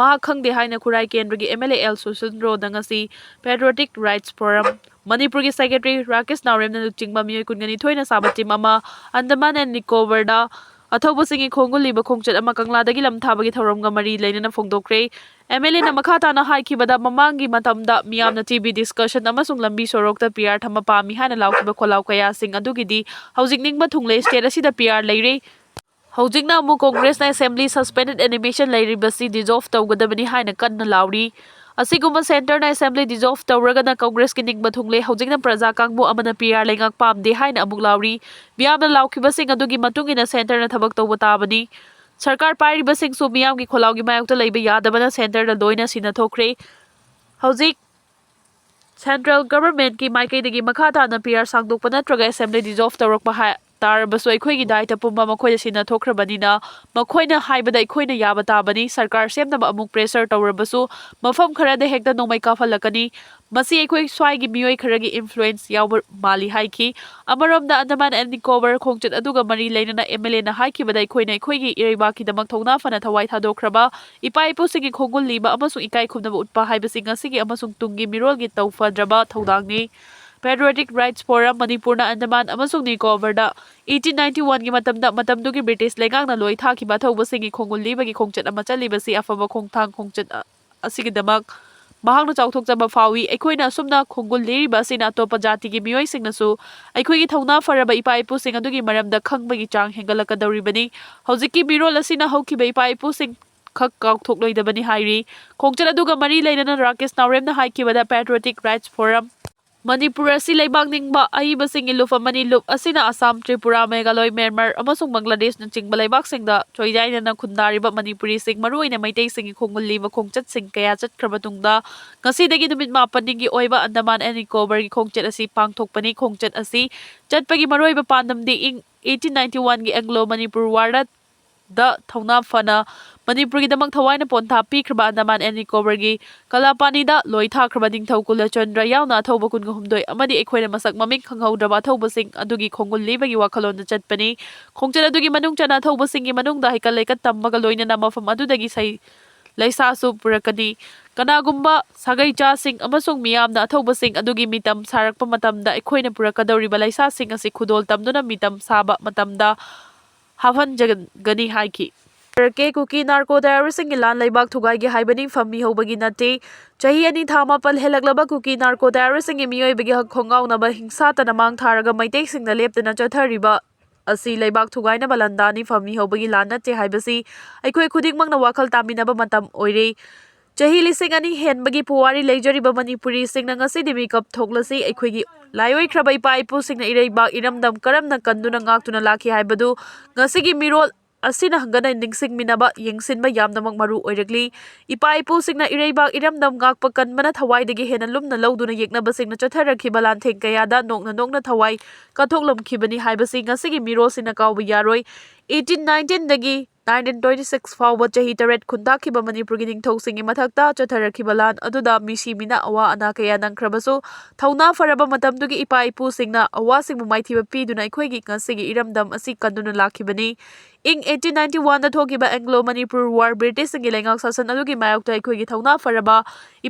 ꯃꯍꯥꯛ ꯈꯪꯗꯦ ꯍꯥꯏꯅ ꯈꯨꯔꯥꯏ ꯀꯦꯟꯗ꯭ꯔꯒꯤ M L A L Susin road ꯉꯁꯤ ꯄꯦꯇ꯭ꯔꯣꯇꯤꯛ ꯔꯥꯏꯠꯁ ꯐꯣꯔꯝ, ꯃꯅꯤꯄꯨꯔꯒꯤ ꯁꯦꯀ꯭ꯔꯦꯇꯔꯤ ꯔꯥꯀꯦꯁ ꯅꯥꯎꯔꯦꯝꯅ ꯂꯨꯆꯤꯡꯕ ꯃꯤꯑꯣꯏ ꯀꯨꯟꯒ ꯅꯤꯊꯣꯏꯅ ꯁꯥꯕ ꯇꯤꯝ ꯑꯃ ꯑꯟꯗꯃꯥꯟ ꯑꯦꯟ ꯅꯤꯀꯣꯕꯔꯗ ꯑꯊꯧꯕꯁꯤꯡꯒꯤ ꯈꯣꯡꯒꯨꯜꯂꯤꯕ ꯈꯣꯡꯆꯠ ꯑꯃ ꯀꯪꯂꯥꯗꯒꯤ ꯂꯝꯊꯥꯕꯒꯤ ꯊꯧꯔꯝꯒ ꯃꯔꯤ ꯂꯩꯅꯅ ꯐꯣꯡꯗꯣꯛꯈ꯭ꯔꯦ꯫ ꯑꯦꯝ ꯑꯦꯜ ꯑꯦꯅ ꯃꯈꯥ ꯇꯥꯅ ꯍꯥꯏꯈꯤꯕꯗ, ꯃꯃꯥꯡꯒꯤ ꯃꯇꯝꯗ ꯃꯤꯌꯥꯝꯅ ꯇꯤ ꯚꯤ ꯗꯤꯁꯀꯁꯟ ꯑꯃꯁꯨꯡ ꯂꯝꯕꯤ ꯁꯣꯔꯣꯛꯇ ꯄꯤ ꯑꯥꯔ ꯊꯝꯕ ꯄꯥꯝꯃꯤ ꯍꯥꯏꯅ ꯂꯥꯎꯈꯤꯕ ꯈꯣꯜꯂꯥꯎ ꯀꯌꯥꯁꯤꯡ ꯑꯗꯨꯒꯤꯗꯤ ꯍꯧꯖꯤꯛ ꯅꯤꯡꯕ ꯊꯨꯡꯂꯦ꯫ ꯁ꯭ꯇꯦꯠ ꯑꯁꯤꯗ ꯄꯤ ꯑꯥꯔ ꯂꯩꯔꯦ꯫ ꯍꯧꯖꯤꯛꯅ ꯑꯃꯨꯛ ꯀꯣꯡꯒ꯭ꯔꯦꯁꯅ ꯑꯦꯁꯦꯝꯕ꯭ꯂꯤ ꯁꯁꯄꯦꯟꯗꯦꯗ ꯑꯦꯅꯤꯃꯦꯁꯟ ꯂꯩꯔꯤꯕꯁꯤ ꯗꯤꯖꯣꯜꯚ ꯇꯧꯒꯗꯕꯅꯤ ꯍꯥꯏꯅ ꯀꯟꯅ ꯂꯥꯎꯔꯤ꯫ ꯑꯁꯤꯒꯨꯝꯕ centreꯅ assembly dissolve ꯇꯧꯔꯒꯅ Congressꯀꯤ ꯅꯤꯡꯕ ꯊꯨꯡꯂꯦ꯫ ꯍꯧꯖꯤꯛꯅ ꯄ꯭ꯔꯖꯥ ꯀꯥꯡꯕꯨ ꯑꯃꯅ P R ꯂꯩꯉꯥꯛ ꯄꯥꯝꯗꯦ ꯍꯥꯏꯅ ꯑꯃꯨꯛ ꯂꯥꯎꯔꯤ꯫ ꯃꯤꯌꯥꯝꯅ ꯂꯥꯎꯈꯤꯕꯁꯤꯡ ꯑꯗꯨꯒꯤ ꯃꯇꯨꯡ ꯏꯟꯅ centreꯅ ꯊꯕꯛ ꯇꯧꯕ ꯇꯥꯕꯅꯤ꯫ ꯁꯔꯀꯥꯔ ꯄꯥꯏꯔꯤꯕꯁꯤꯡꯁꯨ ꯃꯤꯌꯥꯝꯒꯤ ꯈꯣꯜꯂꯥꯎꯒꯤ ꯃꯥꯌꯣꯛꯇ ꯂꯩꯕ ꯌꯥꯗꯕꯅ centreꯗ ꯂꯣꯏꯅ ꯁꯤꯟꯅꯊꯣꯛꯈ꯭ꯔꯦ꯫ ꯍꯧꯖꯤꯛ central governmentꯀꯤ ꯃꯥꯏꯀꯩꯗꯒꯤ ꯃꯈꯥ ꯇꯥꯅ P R ꯁꯥꯡꯗꯣꯛꯄ ꯅꯠꯇ꯭ꯔꯒ assembly dissolve ꯇꯧꯔꯛꯄ ꯍꯥꯏ ꯇꯥꯔꯕꯁꯨ ꯑꯩꯈꯣꯏꯒꯤ ꯗꯥꯏꯇ ꯄꯨꯝꯕ ꯃꯈꯣꯏꯗ ꯁꯤꯟꯅꯊꯣꯛꯈ꯭ꯔꯕꯅꯤꯅ ꯃꯈꯣꯏꯅ ꯍꯥꯏꯕꯗ ꯑꯩꯈꯣꯏꯅ ꯌꯥꯕ ꯇꯥꯕꯅꯤ꯫ ꯁꯔꯀꯥꯔ ꯁꯦꯝꯅꯕ ꯑꯃꯨꯛ pressure ꯇꯧꯔꯕꯁꯨ ꯃꯐꯝ ꯈꯔꯗ ꯍꯦꯛꯇ ꯅꯣꯡꯃꯩ ꯀꯥꯞꯍꯜꯂꯛꯀꯅꯤ꯫ ꯃꯁꯤ ꯑꯩꯈꯣꯏ ꯁ꯭ꯋꯥꯏꯒꯤ ꯃꯤꯑꯣꯏ ꯈꯔꯒꯤ influence ꯌꯥꯎꯕ ꯃꯥꯜꯂꯤ ꯍꯥꯏꯈꯤ꯫ ꯑꯃꯔꯣꯝꯗ Andaman and Nicobar ꯈꯣꯡꯆꯠ ꯑꯗꯨꯒ ꯃꯔꯤ ꯂꯩꯅꯅ MLAꯅ ꯍꯥꯏꯈꯤꯕꯗ ꯑꯩꯈꯣꯏꯅ ꯑꯩꯈꯣꯏꯒꯤ ꯏꯔꯩꯕꯥꯛꯀꯤꯗꯃꯛ ꯊꯧꯅꯥ ꯐꯅ ꯊꯋꯥꯏ ꯊꯥꯗꯣꯛꯈ꯭ꯔꯕ ꯏꯄꯥ ꯏꯄꯨꯁꯤꯡꯒꯤ ꯈꯣꯡꯒꯨꯜ ꯂꯤꯕ ꯑꯃꯁꯨꯡ ꯏꯀꯥꯏ ꯈꯨꯝꯅꯕ ꯎꯠꯄ ꯍꯥꯏꯕꯁꯤ ꯉꯁꯤꯒꯤ ꯑꯃꯁꯨꯡ ꯇꯨꯡꯒꯤ ꯃꯤꯔꯣꯜꯒꯤ ꯇꯧꯐꯗ꯭ꯔꯕ ꯊꯧꯗꯥꯡꯅꯤ꯫ Patriotic Rights Forum ꯃꯅꯤꯄꯨꯔꯅ Andaman ꯑꯃꯁꯨꯡ Nicobarꯗ eighteen ninety oneꯒꯤ ꯃꯇꯝꯗ ꯃꯇꯝꯗꯨꯒꯤ British ꯂꯩꯉꯥꯛꯅ ꯂꯣꯏ ꯊꯥꯈꯤꯕ ꯑꯊꯧꯕꯁꯤꯡꯒꯤ ꯈꯣꯡꯒꯨꯜ ꯂꯤꯕꯒꯤ ꯈꯣꯡꯆꯠ ꯑꯃ ꯆꯠꯂꯤꯕꯁꯤ ꯑꯐꯕ ꯈꯣꯡꯊꯥꯡ ꯈꯣꯡꯆꯠ ꯑ-, ꯑꯁꯤꯒꯤꯗꯃꯛ ꯃꯍꯥꯛꯅ ꯆꯥꯎꯊꯣꯛꯆꯕ ꯐꯥꯎꯏ꯫ ꯑꯩꯈꯣꯏꯅ ꯑꯁꯨꯝꯅ ꯈꯣꯡꯒꯨꯜ ꯂꯤꯔꯤꯕ ꯑꯁꯤꯅ ꯑꯇꯣꯞꯄ ꯖꯥꯇꯤꯒꯤ ꯃꯤꯑꯣꯏꯁꯤꯡꯅꯁꯨ ꯑꯩꯈꯣꯏꯒꯤ ꯊꯧꯅꯥ ꯐꯔꯕ ꯏꯄꯥ ꯏꯄꯨꯁꯤꯡ ꯑꯗꯨꯒꯤ ꯃꯔꯝꯗ ꯈꯪꯕꯒꯤ ꯆꯥꯡ ꯍꯦꯟꯒꯠꯂꯛꯀꯗꯧꯔꯤꯕꯅꯤ꯫ ꯍꯧꯖꯤꯛꯀꯤ ꯃꯤꯔꯣꯜ ꯑꯁꯤꯅ ꯍꯧꯈꯤꯕ ꯏꯄꯥ ꯏꯄꯨꯁꯤꯡ ꯈꯛ ꯀꯥꯎꯊꯣꯛꯂꯣꯏꯗꯕꯅꯤ ꯍꯥꯏꯔꯤ꯫ ꯈꯣꯡꯆꯠ ꯑꯗꯨꯒ ꯃꯔꯤ ꯂꯩꯅꯅ Rakesh ꯅꯥꯎꯔꯦꯝꯅ ꯍꯥꯏꯈꯤꯕꯗ Patriotic Rights Forum Manipur ꯑꯁꯤ ꯂꯩꯕꯥꯛ ꯅꯤꯡꯕ ꯑꯏꯕꯁꯤꯡꯒꯤ ꯂꯨꯞ ꯑꯃꯅꯤ꯫ ꯂꯨꯞ ꯑꯁꯤꯅ ꯑꯁꯥꯝ, ꯇ꯭ꯔꯤꯄꯨꯔꯥ, ꯃꯦꯘꯥꯂꯣꯏ, ꯃ꯭ꯌꯥꯟꯃꯥꯔ ꯑꯃꯁꯨꯡ ꯕꯪꯒ꯭ꯂꯥꯗꯦꯁꯅꯆꯤꯡꯕ ꯂꯩꯕꯥꯛꯁꯤꯡꯗ ꯆꯣꯏꯖꯥꯏꯅꯅ ꯈꯨꯟꯗꯥꯔꯤꯕ ꯃꯅꯤꯄꯨꯔꯤꯁꯤꯡ, ꯃꯔꯨꯑꯣꯏꯅ ꯃꯩꯇꯩꯁꯤꯡꯒꯤ ꯈꯣꯡꯒꯨꯜ ꯂꯤꯕ ꯈꯣꯡꯆꯠꯁꯤꯡ ꯀꯌꯥ ꯆꯠꯈ꯭ꯔꯕ ꯇꯨꯡꯗ, ꯉꯁꯤꯗꯒꯤ ꯅꯨꯃꯤꯠ ꯃꯥꯄꯟꯅꯤꯒꯤ ꯑꯣꯏꯕ Andaman and Nicobarꯒꯤ ꯈꯣꯡꯆꯠ ꯑꯁꯤ ꯄꯥꯡꯊꯣꯛꯄꯅꯤ꯫ ꯈꯣꯡꯆꯠ ꯑꯁꯤ ꯆꯠꯄꯒꯤ ꯃꯔꯨꯑꯣꯏꯕ ꯄꯥꯟꯗꯝꯗꯤ ꯏꯪ eighteen ninety oneꯒꯤ Anglo Manipur Warꯗ ꯊꯧꯅꯥ ꯐꯅ ꯃꯅꯤꯄꯨꯔꯒꯤꯗꯃꯛ ꯊꯋꯥꯏꯅ ꯄꯣꯟꯊꯥ ꯄꯤꯈ꯭ꯔꯕ Andaman and Nicobarꯒꯤ ꯀꯂꯥꯄꯥꯅꯤꯗ ꯂꯣꯏ ꯊꯥꯈ꯭ꯔꯕ ꯅꯤꯡꯊꯧ ꯀꯨꯂꯆꯟꯗ꯭ꯔ ꯌꯥꯎꯅ ꯑꯊꯧꯕ ꯀꯨꯟꯒ ꯍꯨꯝꯗꯣꯏ ꯑꯃꯗꯤ ꯑꯩꯈꯣꯏꯅ ꯃꯁꯛ ꯃꯃꯤꯡ ꯈꯪꯍꯧꯗ꯭ꯔꯕ ꯑꯊꯧꯕꯁꯤꯡ ꯑꯗꯨꯒꯤ ꯈꯣꯡꯒꯨꯜ ꯂꯤꯕꯒꯤ ꯋꯥꯈꯜꯂꯣꯟꯗ ꯆꯠꯄꯅꯤ꯫ ꯈꯣꯡꯆꯠ ꯑꯗꯨꯒꯤ ꯃꯅꯨꯡ ꯆꯟꯅ ꯑꯊꯧꯕꯁꯤꯡꯒꯤ ꯃꯅꯨꯡꯗ ꯍꯩꯀꯠ ꯂꯩꯀꯠ ꯇꯝꯕꯒ ꯂꯣꯏꯅꯅ ꯃꯐꯝ ꯑꯗꯨꯗꯒꯤ ꯁꯩ ꯂꯩꯁꯥꯁꯨ ꯄꯨꯔꯛꯀꯅꯤ꯫ ꯀꯅꯥꯒꯨꯝꯕ ꯁꯥꯒꯩ ꯆꯥꯁꯤꯡ ꯑꯃꯁꯨꯡ ꯃꯤꯌꯥꯝꯅ ꯑꯊꯧꯕꯁꯤꯡ ꯑꯗꯨꯒꯤ ꯃꯤꯇꯝ ꯁꯥꯔꯛꯄ ꯃꯇꯝꯗ ꯑꯩꯈꯣꯏꯅ ꯄꯨꯔꯛꯀꯗꯧꯔꯤꯕ ꯂꯩꯁꯥꯁꯤꯡ ꯑꯁꯤ ꯈꯨꯗꯣꯜ ꯇꯝꯗꯨꯅ ꯃꯤꯇꯝ ꯁꯥꯕ ꯃꯇꯝꯗ ꯍꯥꯞꯍꯟꯖꯒꯅꯤ ꯍꯥꯏꯈꯤ꯫ ꯀꯦ ꯀꯨꯀꯤ ꯅꯥꯔꯀꯣ ꯗꯥꯏꯔꯤꯁꯤꯡꯒꯤ ꯂꯥꯟ ꯂꯩꯕꯥꯛ ꯊꯨꯒꯥꯏꯒꯦ ꯍꯥꯏꯕꯅꯤ, ꯐꯝꯃꯤ ꯍꯧꯕꯒꯤ ꯅꯠꯇꯦ꯫ ꯆꯍꯤ ꯑꯅꯤ ꯊꯥ ꯃꯥꯄꯜ ꯍꯦꯜꯂꯛꯂꯕ ꯀꯨꯀꯤ ꯅꯥꯔꯀꯣ ꯗꯥꯏꯔꯤꯁꯤꯡꯒꯤ ꯃꯤꯑꯣꯏꯕꯒꯤ ꯍꯛ ꯈꯣꯡꯒꯥꯎꯅꯕ ꯍꯤꯡꯁꯥꯇꯅ ꯃꯥꯡ ꯊꯥꯔꯒ ꯃꯩꯇꯩꯁꯤꯡꯅ ꯂꯦꯞꯇꯅ ꯆꯠꯊꯔꯤꯕ ꯑꯁꯤ ꯂꯩꯕꯥꯛ ꯊꯨꯒꯥꯏꯅꯕ ꯂꯥꯟꯗꯥꯅꯤ, ꯐꯝꯃꯤ ꯍꯧꯕꯒꯤ ꯂꯥꯟ ꯅꯠꯇꯦ ꯍꯥꯏꯕꯁꯤ ꯑꯩꯈꯣꯏ ꯈꯨꯗꯤꯡꯃꯛꯅ ꯋꯥꯈꯜ ꯇꯥꯃꯤꯟꯅꯕ ꯃꯇꯝ ꯑꯣꯏꯔꯦ꯫ ꯆꯍꯤ ꯂꯤꯁꯤꯡ ꯑꯅꯤ ꯍꯦꯟꯕꯒꯤ ꯄꯨꯋꯥꯔꯤ ꯂꯩꯖꯔꯤꯕ ꯃꯅꯤꯄꯨꯔꯤꯁꯤꯡꯅ ꯉꯁꯤꯗꯤ ꯃꯤꯀꯞ ꯊꯣꯛꯂꯁꯤ꯫ ꯑꯩꯈꯣꯏꯒꯤ ꯂꯥꯏꯑꯣꯏꯈ꯭ꯔꯕ ꯏꯄꯥ ꯏꯄꯨꯁꯤꯡꯅ ꯏꯔꯩꯕꯥꯛ ꯏꯔꯝꯗꯝ ꯀꯔꯝꯅ ꯀꯟꯗꯨꯅ ꯉꯥꯛꯇꯨꯅ ꯂꯥꯛꯈꯤ ꯍꯥꯏꯕꯗꯨ ꯉꯁꯤꯒꯤ ꯃꯤꯔꯣꯜ ꯑꯁꯤꯅ ꯍꯪꯒꯠꯅ ꯅꯤꯡꯁꯤꯡꯃꯤꯟꯅꯕ, ꯌꯦꯡꯁꯤꯟꯕ ꯌꯥꯝꯅꯃꯛ ꯃꯔꯨ ꯑꯣꯏꯔꯛꯂꯤ꯫ ꯏꯄꯥ ꯏꯄꯨꯁꯤꯡꯅ ꯏꯔꯩꯕꯥꯛ ꯏꯔꯝꯗꯝ ꯉꯥꯛꯄ ꯀꯟꯕꯅ ꯊꯋꯥꯏꯗꯒꯤ ꯍꯦꯟꯅ ꯂꯨꯝꯅ ꯂꯧꯗꯨꯅ ꯌꯦꯛꯅꯕꯁꯤꯡꯅ ꯆꯠꯊꯔꯛꯈꯤꯕ ꯂꯥꯟꯊꯦꯡ ꯀꯌꯥꯗ ꯅꯣꯛꯅ ꯅꯣꯛꯅ ꯊꯋꯥꯏ ꯀꯠꯊꯣꯛꯂꯝꯈꯤꯕꯅꯤ ꯍꯥꯏꯕꯁꯤ ꯉꯁꯤꯒꯤ ꯃꯤꯔꯣꯜꯁꯤꯡꯅ ꯀꯥꯎꯕ ꯌꯥꯔꯣꯏ꯫ ꯑꯩꯠꯇꯤꯟ ꯅꯥꯏꯟꯇꯤꯟꯗꯒꯤ ꯅꯥꯏꯟꯇꯤꯟ ꯇ꯭ꯋꯦꯟꯇꯤ ꯁꯤꯛꯁ ꯐꯥꯎꯕ ꯆꯍꯤ ꯇꯔꯦꯠ ꯈꯨꯟꯇꯥꯛꯈꯤꯕ ꯃꯅꯤꯄꯨꯔꯒꯤ ꯅꯤꯡꯊꯧꯁꯤꯡꯒꯤ ꯃꯊꯛꯇ ꯆꯠꯊꯔꯛꯈꯤꯕ ꯂꯥꯟ ꯑꯗꯨꯗ ꯃꯤꯁꯤ ꯃꯤꯅ ꯑꯋꯥ ꯑꯅꯥ ꯀꯌꯥ ꯅꯪꯈ꯭ꯔꯕꯁꯨ, ꯊꯧꯅꯥ ꯐꯔꯕ ꯃꯇꯝꯗꯨꯒꯤ ꯏꯄꯥ ꯏꯄꯨꯁꯤꯡꯅ ꯑꯋꯥꯁꯤꯡꯕꯨ ꯃꯥꯏꯊꯤꯕ ꯄꯤꯗꯨꯅ ꯑꯩꯈꯣꯏꯒꯤ ꯉꯁꯤꯒꯤ ꯏꯔꯝꯗꯝ ꯑꯁꯤ ꯀꯟꯗꯨꯅ ꯂꯥꯛꯈꯤꯕꯅꯤ꯫ ꯏꯪ ꯑꯩꯠꯇꯤꯟ ꯅꯥꯏꯟꯇꯤ ꯋꯥꯟꯗ ꯊꯣꯛꯈꯤꯕ ꯑꯦꯡꯒ꯭ꯂꯣ ꯃꯅꯤꯄꯨꯔ ꯋꯥꯔ, ꯕ꯭ꯔꯤꯇꯤꯁꯁꯤꯡꯒꯤ ꯂꯩꯉꯥꯛ ꯁꯥꯁꯟ ꯑꯗꯨꯒꯤ ꯃꯥꯌꯣꯛꯇ ꯑꯩꯈꯣꯏꯒꯤ ꯊꯧꯅꯥ ꯐꯔꯕ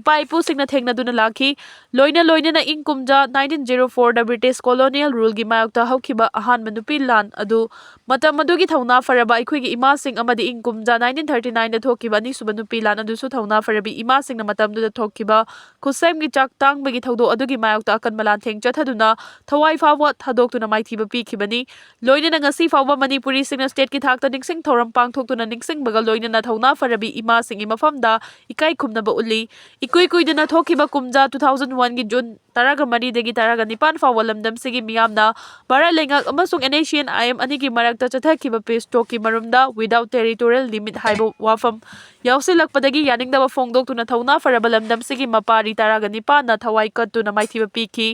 ꯏꯄꯥ ꯏꯄꯨꯁꯤꯡꯅ ꯊꯦꯡꯅꯗꯨꯅ ꯂꯥꯛꯈꯤ꯫ ꯂꯣꯏꯅ ꯂꯣꯏꯅꯅ ꯏꯪ ꯀꯨꯝꯖꯥ ꯅꯥꯏꯟꯇꯤꯟ ꯖꯤꯔꯣ ꯐꯣꯔꯗ ꯕ꯭ꯔꯤꯇꯤꯁ ꯀꯣꯂꯣꯅꯤꯌꯦꯜ ꯔꯨꯜꯒꯤ ꯃꯥꯌꯣꯛꯇ ꯍꯧꯈꯤꯕ ꯑꯍꯥꯟꯕ ꯅꯨꯄꯤ ꯂꯥꯟ ꯑꯗꯨ, ꯃꯇꯝ ꯑꯗꯨꯒꯤ ꯊꯧꯅꯥ ꯐꯔꯕ ꯑꯩꯈꯣꯏꯒꯤ ꯏꯃꯥꯁꯤꯡ ꯑꯃꯗꯤ ꯏꯪ ꯀꯨꯝꯖꯥ ꯅꯥꯏꯟꯇꯤꯟ ꯊꯥꯔꯇꯤ ꯅꯥꯏꯟꯗ ꯊꯣꯛꯈꯤꯕ ꯑꯅꯤꯁꯨꯕ ꯅꯨꯄꯤ ꯂꯥꯟ ꯑꯗꯨꯁꯨ ꯊꯧꯅꯥ ꯐꯔꯕꯤ ꯏꯃꯥꯁꯤꯡꯅ ꯃꯇꯝꯗꯨꯗ ꯊꯣꯛꯈꯤꯕ ꯈꯨꯠꯁꯦꯝꯒꯤ ꯆꯥꯛ ꯇꯥꯡꯕꯒꯤ ꯊꯧꯗꯣꯛ ꯑꯗꯨꯒꯤ ꯃꯥꯌꯣꯛꯇ ꯑꯀꯟꯕ ꯂꯥꯟꯊꯦꯡ ꯆꯠꯊꯗꯨꯅ ꯊꯋꯥꯏ ꯐꯥꯎꯕ ꯊꯥꯗꯣꯛꯇꯨꯅ ꯃꯥꯏꯊꯤꯕ ꯄꯤꯈꯤꯕꯅꯤ꯫ ꯂꯣꯏꯅꯅ ꯉꯁꯤ ꯐꯥꯎꯕ ꯃꯅꯤꯄꯨꯔꯤꯁꯤꯡꯅ ꯁ꯭ꯇꯦꯠꯀꯤ ꯊꯥꯛꯇ ꯅꯤꯡꯁꯤꯡ ꯊꯧꯔꯝ ꯄꯥꯡꯊꯣꯛꯇꯨꯅ ꯅꯤꯡꯁꯤꯡꯕꯒ ꯂꯣꯏꯅꯅ ꯊꯧꯅꯥ ꯐꯔꯕꯤ ꯏꯃꯥꯁꯤꯡꯒꯤ ꯃꯐꯝꯗ ꯏꯀꯥꯏ ꯈꯨꯝꯅꯕ ꯎꯠꯂꯤ꯫ ꯏꯀꯨꯏ ꯀꯨꯏꯗꯅ ꯊꯣꯛꯈꯤꯕ ꯀꯨꯝꯖꯥ ꯇꯨ ꯊꯥꯎꯖꯟ ꯋꯥꯟꯒꯤ ꯖꯨꯟ ꯇꯔꯥꯒ ꯃꯔꯤꯗꯒꯤ ꯇꯔꯥꯒ ꯅꯤꯄꯥꯟ ꯐꯥꯎꯕ ꯂꯝꯗꯝꯁꯤꯒꯤ ꯃꯤꯌꯥꯝꯅ ꯚꯥꯔꯠ ꯂꯩꯉꯥꯛ ꯑꯃꯁꯨꯡ NSCN-IM ꯑꯅꯤꯒꯤ ꯃꯔꯛꯇ ꯆꯠꯊꯈꯤꯕ peace talk-ꯀꯤ ꯃꯔꯨꯝꯗ without territorial limit ꯍꯥꯏꯕ ꯋꯥꯐꯝ ꯌꯥꯎꯁꯤꯜꯂꯛꯄꯗꯒꯤ ꯌꯥꯅꯤꯡꯗꯕ ꯐꯣꯡꯗꯣꯛꯇꯨꯅ ꯊꯧꯅꯥ ꯐꯔꯕ ꯂꯝꯗꯝꯁꯤꯒꯤ ꯃꯄꯥꯔꯤ ꯇꯔꯥꯒ ꯅꯤꯄꯥꯟꯅ ꯊꯋꯥꯏ ꯀꯠꯇꯨꯅ ꯃꯥꯏꯊꯤꯕ ꯄꯤꯈꯤ꯫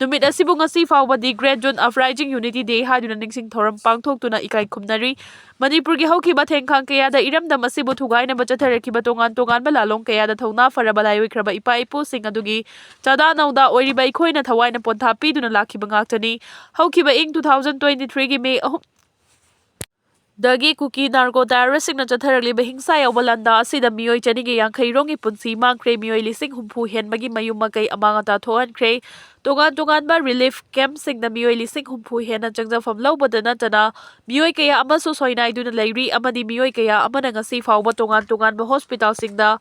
ꯅꯨꯃꯤꯠ ꯑꯁꯤꯕꯨ ꯉꯁꯤ ꯐꯥꯎꯕꯗꯤ Great June Uprising Unity Day ꯍꯥꯏꯗꯨꯅ ꯅꯤꯡꯁꯤꯡ ꯊꯧꯔꯝ ꯄꯥꯡꯊꯣꯛꯇꯨꯅ ꯏꯀꯥꯏ ꯈꯨꯝꯅꯔꯤ꯫ ꯃꯅꯤꯄꯨꯔꯒꯤ ꯍꯧꯈꯤꯕ ꯊꯦꯡꯈꯥꯡ ꯀꯌꯥꯗ ꯏꯔꯝꯗꯝ ꯑꯁꯤꯕꯨ ꯊꯨꯒꯥꯏꯅꯕ ꯆꯠꯊꯔꯛꯈꯤꯕ ꯇꯣꯉꯥꯟ ꯇꯣꯉꯥꯟꯕ ꯂꯥꯂꯣꯡ ꯀꯌꯥꯗ ꯊꯧꯅꯥ ꯐꯔꯕ ꯂꯥꯏꯑꯣꯏꯈ꯭ꯔꯕ ꯏꯄꯥ ꯏꯄꯨꯁꯤꯡ ꯑꯗꯨꯒꯤ ꯆꯥꯗꯥ ꯅꯧꯗꯥ ꯑꯣꯏꯔꯤꯕ ꯑꯩꯈꯣꯏꯅ ꯊꯋꯥꯏꯅ ꯄꯣꯟꯊꯥ ꯄꯤꯗꯨꯅ ꯂꯥꯛꯈꯤꯕ ꯉꯥꯛꯇꯅꯤ꯫ ꯍꯧꯈꯤꯕ ꯏꯪ two thousand twenty-three-ꯒꯤ May ꯑꯍꯨꯝ ꯗꯒꯤ ꯀꯨꯀꯤ narco terrorist-ꯁꯤꯡꯅ ꯆꯠꯊꯔꯛꯂꯤꯕ ꯍꯤꯡꯁꯥ ꯌꯥꯎꯕ ꯂꯥꯟꯗꯥ ꯑꯁꯤꯗ ꯃꯤꯑꯣꯏ ꯆꯅꯤꯒ ꯌꯥꯡꯈꯩ ꯔꯣꯝꯒꯤ ꯄꯨꯟꯁꯤ ꯃꯥꯡꯈ꯭ꯔꯦ, ꯃꯤꯑꯣꯏ ꯂꯤꯁꯤꯡ ꯍꯨꯝꯐꯨ ꯍꯦꯟꯕꯒꯤ ꯃꯌꯨꯝ ꯃꯀꯩ ꯑꯃꯥꯡ ꯑꯇꯥ ꯊꯣꯛꯍꯟꯈ꯭ꯔꯦ꯫ ꯇꯣꯉꯥꯟ ꯇꯣꯉꯥꯟꯕ relief camp-ꯁꯤꯡꯗ ꯃꯤꯑꯣꯏ ꯂꯤꯁꯤꯡ ꯍꯨꯝꯐꯨ ꯍꯦꯟꯅ ꯆꯪꯖꯐꯝ ꯂꯧꯕꯗ ꯅꯠꯇꯅ ꯃꯤꯑꯣꯏ ꯀꯌꯥ ꯑꯃꯁꯨ ꯁꯣꯏꯅꯥꯏꯗꯨꯅ ꯂꯩꯔꯤ ꯑꯃꯗꯤ ꯃꯤꯑꯣꯏ ꯀꯌꯥ ꯑꯃꯅ ꯉꯁꯤ ꯐꯥꯎꯕ ꯇꯣꯉꯥꯟ ꯇꯣꯉꯥꯟꯕ hospital-ꯁꯤꯡꯗ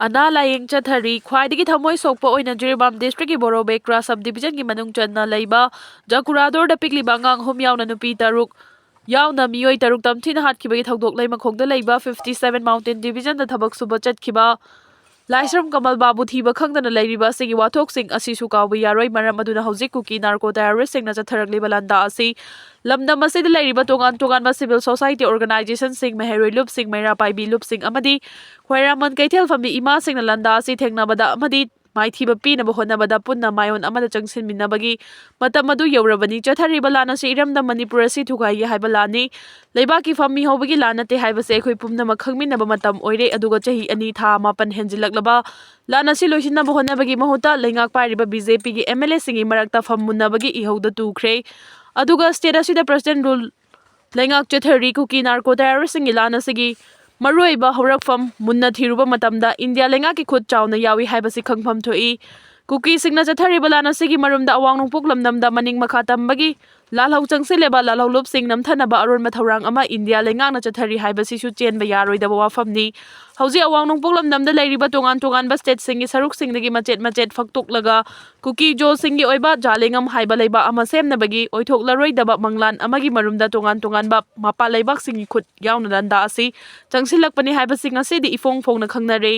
ꯑꯅꯥ ꯂꯥꯌꯦꯡ ꯆꯠꯊꯔꯤ꯫ ꯈ꯭ꯋꯥꯏꯗꯒꯤ ꯊꯃꯣꯏ ꯁꯣꯛꯄ ꯑꯣꯏꯅ ꯖꯤꯔꯤꯕꯥꯝ district-ꯀꯤ ꯕꯣꯔꯣ ꯕꯦꯀ꯭ꯔꯥ sub-division-ꯒꯤ ꯃꯅꯨꯡ ꯆꯟꯅ ꯂꯩꯕ ꯖꯀꯨꯔꯥꯗꯣꯔꯗ ꯄꯤꯛꯂꯤꯕ ꯑꯉꯥꯡ ꯑꯍꯨꯝ ꯌꯥꯎꯅ ꯅꯨꯄꯤ ꯇꯔꯨꯛ ꯌꯥꯎꯅ ꯃꯤꯑꯣꯏ ꯇꯔꯨꯛ ꯇꯝꯊꯤꯅ ꯍꯥꯠꯈꯤꯕꯒꯤ ꯊꯧꯗꯣꯛ ꯂꯩꯃꯈꯣꯡꯗ ꯂꯩꯕ fifty seven Mountain Division-ꯗ ꯊꯕꯛ ꯁꯨꯕ ꯆꯠꯈꯤꯕ ꯂꯥꯏꯁ꯭ꯔꯝ ꯀꯃꯜ ꯕꯥꯕꯨ ꯊꯤꯕ ꯈꯪꯗꯅ ꯂꯩꯔꯤꯕ ꯑꯁꯤꯒꯤ ꯋꯥꯊꯣꯛꯁꯤꯡ ꯑꯁꯤꯁꯨ ꯀꯥꯎꯕ ꯌꯥꯔꯣꯏ꯫ ꯃꯔꯝ ꯑꯗꯨꯅ ꯍꯧꯖꯤꯛ ꯀꯨꯀꯤ ꯅꯥꯔꯀꯣ ꯇꯦꯔꯣꯔꯤꯁꯁꯤꯡꯅ ꯆꯠꯊꯔꯛꯂꯤꯕ ꯂꯥꯟꯗꯥ ꯑꯁꯤ ꯂꯝꯗꯝ ꯑꯁꯤꯗ ꯂꯩꯔꯤꯕ ꯇꯣꯉꯥꯟ ꯇꯣꯉꯥꯟꯕ civil society organizationꯁꯤꯡ, ꯃꯍꯩꯔꯣꯏ ꯂꯨꯞꯁꯤꯡ, ꯃꯩꯔꯥ ꯄꯥꯏꯕꯤ ꯂꯨꯞꯁꯤꯡ ꯑꯃꯗꯤ ꯈ꯭ꯋꯥꯏꯔꯥꯡꯕꯟ ꯀꯩꯊꯦꯜ ꯐꯝꯕꯤ ꯏꯃꯥꯁꯤꯡꯅ ꯂꯥꯟꯗꯥ ꯑꯁꯤ ꯊꯦꯡꯅꯕꯗ ꯑꯃꯗꯤ ꯃꯥꯏꯊꯤꯕ ꯄꯤꯅꯕ ꯍꯣꯠꯅꯕꯗ ꯄꯨꯟꯅ ꯃꯥꯏꯑꯣꯟ ꯑꯃꯗ ꯆꯪꯁꯤꯟꯃꯤꯟꯅꯕꯒꯤ ꯃꯇꯝ ꯑꯗꯨ ꯌꯧꯔꯕꯅꯤ꯫ ꯆꯠꯊꯔꯤꯕ ꯂꯥꯟ ꯑꯁꯤ ꯏꯔꯝꯗꯝ ꯃꯅꯤꯄꯨꯔ ꯑꯁꯤ ꯊꯨꯒꯥꯏꯒꯦ ꯍꯥꯏꯕ ꯂꯥꯟꯅꯤ꯫ ꯂꯩꯕꯥꯛꯀꯤ ꯐꯝꯃꯤ ꯍꯧꯕꯒꯤ ꯂꯥꯟ ꯅꯠꯇꯦ ꯍꯥꯏꯕꯁꯦ ꯑꯩꯈꯣꯏ ꯄꯨꯝꯅꯃꯛ ꯈꯪꯃꯤꯟꯅꯕ ꯃꯇꯝ ꯑꯣꯏꯔꯦ꯫ ꯑꯗꯨꯒ ꯆꯍꯤ ꯑꯅꯤ ꯊꯥ ꯃꯥꯄꯟ ꯍꯦꯟꯖꯤꯜꯂꯛꯂꯕ ꯂꯥꯟ ꯑꯁꯤ ꯂꯣꯏꯁꯤꯟꯅꯕ ꯍꯣꯠꯅꯕꯒꯤ ꯃꯍꯨꯠꯇ ꯂꯩꯉꯥꯛ ꯄꯥꯏꯔꯤꯕ BJPꯒꯤ MLAꯁꯤꯡꯒꯤ ꯃꯔꯛꯇ ꯐꯝ ꯃꯨꯟꯅꯕꯒꯤ ꯏꯍꯧꯗ ꯇꯨꯈ꯭ꯔꯦ꯫ ꯑꯗꯨꯒ state ꯑꯁꯤꯗ President rule ꯂꯩꯉꯥꯛ ꯆꯠꯊꯔꯤ꯫ ꯀꯨꯀꯤ ꯅꯥꯔꯀꯣ ꯇꯦꯔꯣꯔꯤꯁꯁꯤꯡꯒꯤ ꯂꯥꯟ ꯑꯁꯤꯒꯤ ꯃꯔꯨꯑꯣꯏꯕ ꯍꯧꯔꯛꯐꯝ ꯃꯨꯟꯅ ꯊꯤꯔꯨꯕ ꯃꯇꯝꯗ ꯏꯟꯗꯤꯌꯥ ꯂꯩꯉꯥꯛꯀꯤ ꯈꯨꯠ ꯆꯥꯎꯅ ꯌꯥꯎꯏ ꯍꯥꯏꯕꯁꯤ ꯈꯪꯐꯝ ꯊꯣꯛꯏ꯫ ꯀꯨꯀꯤꯁꯤꯡꯅ ꯆꯠꯊꯔꯤꯕ ꯂꯥꯟ ꯑꯁꯤꯒꯤ ꯃꯔꯨꯝꯗ ꯑꯋꯥꯡ ꯅꯣꯡꯄꯣꯛ ꯂꯝꯗꯝꯗ ꯃꯅꯤꯡ ꯃꯈꯥ ꯇꯝꯕꯒꯤ ꯂꯥꯜꯍꯧ ꯆꯪꯁꯤꯜꯂꯦꯕ ꯂꯥꯜꯍꯧ ꯂꯨꯞꯁꯤꯡ ꯅꯝꯊꯅꯕ ꯑꯔꯣꯟꯕ ꯊꯧꯔꯥꯡ ꯑꯃ ꯏꯟꯗꯤꯌꯥ ꯂꯩꯉꯥꯛꯅ ꯆꯠꯊꯔꯤ ꯍꯥꯏꯕꯁꯤꯁꯨ ꯆꯦꯟꯕ ꯌꯥꯔꯣꯏꯗꯕ ꯋꯥꯐꯝꯅꯤ꯫ ꯍꯧꯖꯤꯛ ꯑꯋꯥꯡ ꯅꯣꯡꯄꯣꯛ ꯂꯝꯗꯝꯗ ꯂꯩꯔꯤꯕ ꯇꯣꯉꯥꯟ ꯇꯣꯉꯥꯟꯕ stateꯁꯤꯡꯒꯤ ꯁꯔꯨꯛꯁꯤꯡꯗꯒꯤ ꯃꯆꯦꯠ ꯃꯆꯦꯠ ꯐꯛꯇꯣꯛꯂꯒ ꯀꯨꯀꯤ ꯖꯣꯁꯤꯡꯒꯤ ꯑꯣꯏꯕ ꯖꯥꯂꯦꯉꯝ ꯍꯥꯏꯕ ꯂꯩꯕꯥꯛ ꯑꯃ ꯁꯦꯝꯅꯕꯒꯤ ꯑꯣꯏꯊꯣꯛꯂꯔꯣꯏꯗꯕ ꯃꯪꯂꯥꯟ ꯑꯃꯒꯤ ꯃꯔꯨꯝꯗ ꯇꯣꯉꯥꯟ ꯇꯣꯉꯥꯟꯕ ꯃꯄꯥꯜ ꯂꯩꯕꯥꯛꯁꯤꯡꯒꯤ ꯈꯨꯠ ꯌꯥꯎꯅ ꯂꯥꯟꯗꯥ ꯑꯁꯤ ꯆꯪꯁꯤꯜꯂꯛꯄꯅꯤ ꯍꯥꯏꯕꯁꯤ ꯉꯁꯤꯗꯤ ꯏꯐꯣꯡ ꯐꯣꯡꯅ ꯈꯪꯅꯔꯦ꯫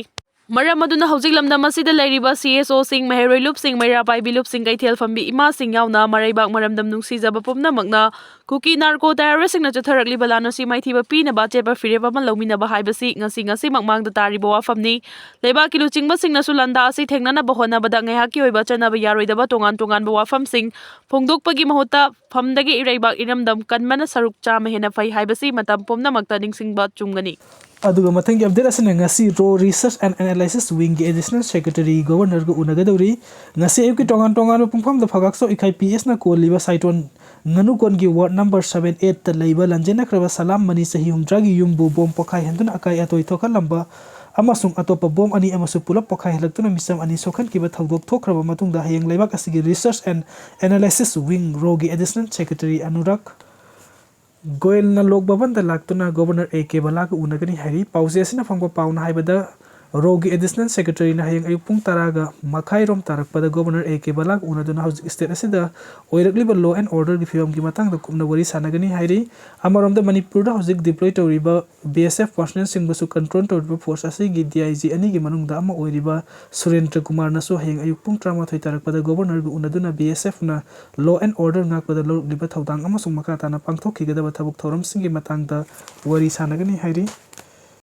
ꯃꯔꯝ ꯑꯗꯨꯅ ꯍꯧꯖꯤꯛ ꯂꯝꯗꯝ ꯑꯁꯤꯗ ꯂꯩꯔꯤꯕ CSOꯁꯤꯡ, ꯃꯍꯩꯔꯣꯏ ꯂꯨꯞꯁꯤꯡ, ꯃꯩꯔꯥ ꯄꯥꯏꯕꯤ ꯂꯨꯞꯁꯤꯡ, ꯀꯩꯊꯦꯜ ꯐꯝꯕꯤ ꯏꯃꯥꯁꯤꯡ ꯌꯥꯎꯅ ꯃꯔꯩꯕꯥꯛ ꯃꯔꯝꯗꯝ ꯅꯨꯡꯁꯤꯖꯕ ꯄꯨꯝꯅꯃꯛꯅ ꯀꯨꯀꯤ ꯅꯥꯔꯀꯣ ꯇꯦꯔꯣꯔꯤꯁꯁꯤꯡꯅ ꯆꯠꯊꯔꯛꯂꯤꯕ ꯂꯥꯟ ꯑꯁꯤ ꯃꯥꯏꯊꯤꯕ ꯄꯤꯅꯕ ꯑꯆꯦꯠꯄ ꯐꯤꯔꯦꯞ ꯑꯃ ꯂꯧꯃꯤꯟꯅꯕ ꯍꯥꯏꯕꯁꯤ ꯉꯁꯤ ꯉꯁꯤꯃꯛ ꯃꯥꯡꯗ ꯇꯥꯔꯤꯕ ꯋꯥꯐꯝꯅꯤ꯫ ꯂꯩꯕꯥꯛꯀꯤ ꯂꯨꯆꯤꯡꯕꯁꯤꯡꯅꯁꯨ ꯂꯥꯟꯗꯥ ꯑꯁꯤ ꯊꯦꯡꯅꯅꯕ ꯍꯣꯠꯅꯕꯗ ꯉꯥꯏꯍꯥꯛꯀꯤ ꯑꯣꯏꯕ ꯆꯠꯅꯕ ꯌꯥꯔꯣꯏꯗꯕ ꯇꯣꯉꯥꯟ ꯇꯣꯉꯥꯟꯕ ꯋꯥꯐꯝꯁꯤꯡ ꯐꯣꯡꯗꯣꯛꯄꯒꯤ ꯃꯍꯨꯠꯇ ꯐꯝꯗꯒꯤ ꯏꯔꯩꯕꯥꯛ ꯏꯔꯝꯗꯝ ꯀꯟꯕꯅ ꯁꯔꯨꯛ ꯆꯥꯝꯃ ꯍꯦꯟꯅ ꯐꯩ ꯍꯥꯏꯕꯁꯤ ꯃꯇꯝ ꯄꯨꯝꯅꯃꯛꯇ ꯅꯤꯡꯁꯤꯡꯕ ꯆꯨꯝꯒꯅꯤ꯫ ꯑꯗꯨꯒ ꯃꯊꯪꯒꯤ update ꯑꯁꯤꯅ ꯉꯁꯤ RAW Research and Analysis Wingꯒꯤ Additional Secretaryꯒ Governorꯒ ꯎꯅꯒꯗꯧꯔꯤ꯫ ꯉꯁꯤ ꯑꯌꯨꯛꯀꯤ ꯇꯣꯉꯥꯟ ꯇꯣꯉꯥꯟꯕ ꯄꯨꯡꯐꯝꯗ ꯐꯒꯥꯛꯆꯧ ꯏꯈꯥꯏ PSꯅ ꯀꯣꯜꯂꯤꯕ ꯁꯥꯏꯇꯣꯟ ꯉꯥꯅꯨꯀꯣꯟꯒꯤ ward number seven eightꯇ ꯂꯩꯕ ꯂꯥꯟꯖꯦꯟꯅꯈ꯭ꯔꯕ ꯁꯂꯥꯝ ꯃꯅꯤ ꯆꯍꯤ ꯍꯨꯝꯗ꯭ꯔꯥꯒꯤ ꯌꯨꯝꯕꯨ ꯕꯣꯝ ꯄꯣꯈꯥꯏꯍꯟꯗꯨꯅ ꯑꯀꯥꯏ ꯑꯇꯣꯏ ꯊꯣꯛꯍꯜꯂꯝꯕ ꯑꯃꯁꯨꯡ ꯑꯇꯣꯞꯄ ꯕꯣꯝ ꯑꯅꯤ ꯑꯃꯁꯨ ꯄꯨꯂꯞ ꯄꯣꯈꯥꯏꯍꯜꯂꯛꯇꯨꯅ ꯃꯤꯆꯝ ꯑꯅꯤ ꯁꯣꯛꯍꯟꯈꯤꯕ ꯊꯧꯗꯣꯛ ꯊꯣꯛꯈ꯭ꯔꯕ ꯃꯇꯨꯡꯗ ꯍꯌꯦꯡ ꯂꯩꯕꯥꯛ ꯑꯁꯤꯒꯤ Research and Analysis Wing RAWꯒꯤ Additional Secretary Anurag ꯒꯣꯌꯜꯅ ꯂꯣꯛ ꯚꯕꯟꯗ ꯂꯥꯛꯇꯨꯅ Governor A K ꯕꯂꯥꯒ ꯎꯅꯒꯅꯤ ꯍꯥꯏꯔꯤ꯫ ꯄꯥꯎꯆꯦ ꯑꯁꯤꯅ ꯐꯪꯕ ꯄꯥꯎꯅ ꯍꯥꯏꯕꯗ, ꯔꯣꯒꯤ ꯑꯦꯗꯤꯁꯅꯦꯜ ꯁꯦꯀ꯭ꯔꯦꯇꯔꯤꯅ ꯍꯌꯦꯡ ꯑꯌꯨꯛ ꯄꯨꯡ ꯇꯔꯥꯒ ꯃꯈꯥꯏꯔꯣꯝ ꯇꯥꯔꯛꯄꯗ ꯒꯣꯕꯔꯅꯔ ꯑꯦ ꯀꯦ ꯕꯂꯥꯒ ꯎꯅꯗꯨꯅ ꯍꯧꯖꯤꯛ ꯁ꯭ꯇꯦꯠ ꯑꯁꯤꯗ ꯑꯣꯏꯔꯛꯂꯤꯕ ꯂꯣ ꯑꯦꯟ ꯑꯣꯔꯗꯔꯒꯤ ꯐꯤꯕꯝꯒꯤ ꯃꯇꯥꯡꯗ ꯀꯨꯞꯅ ꯋꯥꯔꯤ ꯁꯥꯟꯅꯒꯅꯤ ꯍꯥꯏꯔꯤ꯫ ꯑꯃꯔꯣꯝꯗ ꯃꯅꯤꯄꯨꯔꯗ ꯍꯧꯖꯤꯛ ꯗꯤꯄ꯭ꯂꯣꯏ ꯇꯧꯔꯤꯕ ꯕꯤ ꯑꯦꯁ ꯑꯦꯐ ꯄꯥꯔꯁꯅꯦꯜꯁꯤꯡꯕꯨꯁꯨ ꯀꯟꯇ꯭ꯔꯣꯜ ꯇꯧꯔꯤꯕ ꯐꯣꯔꯁ ꯑꯁꯤꯒꯤ ꯗꯤ ꯑꯥꯏ ꯖꯤ ꯑꯅꯤꯒꯤ ꯃꯅꯨꯡꯗ ꯑꯃ ꯑꯣꯏꯔꯤꯕ ꯁꯨꯔꯦꯟꯗ꯭ꯔ ꯀꯨꯃꯥꯔꯅꯁꯨ ꯍꯌꯦꯡ ꯑꯌꯨꯛ ꯄꯨꯡ ꯇꯔꯥꯃꯥꯊꯣꯏ ꯇꯥꯔꯛꯄꯗ ꯒꯣꯕꯔꯅꯔꯒ ꯎꯅꯗꯨꯅ ꯕꯤ ꯑꯦꯁ ꯑꯦꯐꯅ ꯂꯣ ꯑꯦꯟ ꯑꯣꯔꯗꯔ ꯉꯥꯛꯄꯗ ꯂꯧꯔꯛꯂꯤꯕ ꯊꯧꯗꯥꯡ ꯑꯃꯁꯨꯡ ꯃꯈꯥ ꯇꯥꯅ ꯄꯥꯡꯊꯣꯛꯈꯤꯒꯗꯕ ꯊꯕꯛ ꯊꯧꯔꯝꯁꯤꯡꯒꯤ ꯃꯇꯥꯡꯗ ꯋꯥꯔꯤ ꯁꯥꯟꯅꯒꯅꯤ ꯍꯥꯏꯔꯤ꯫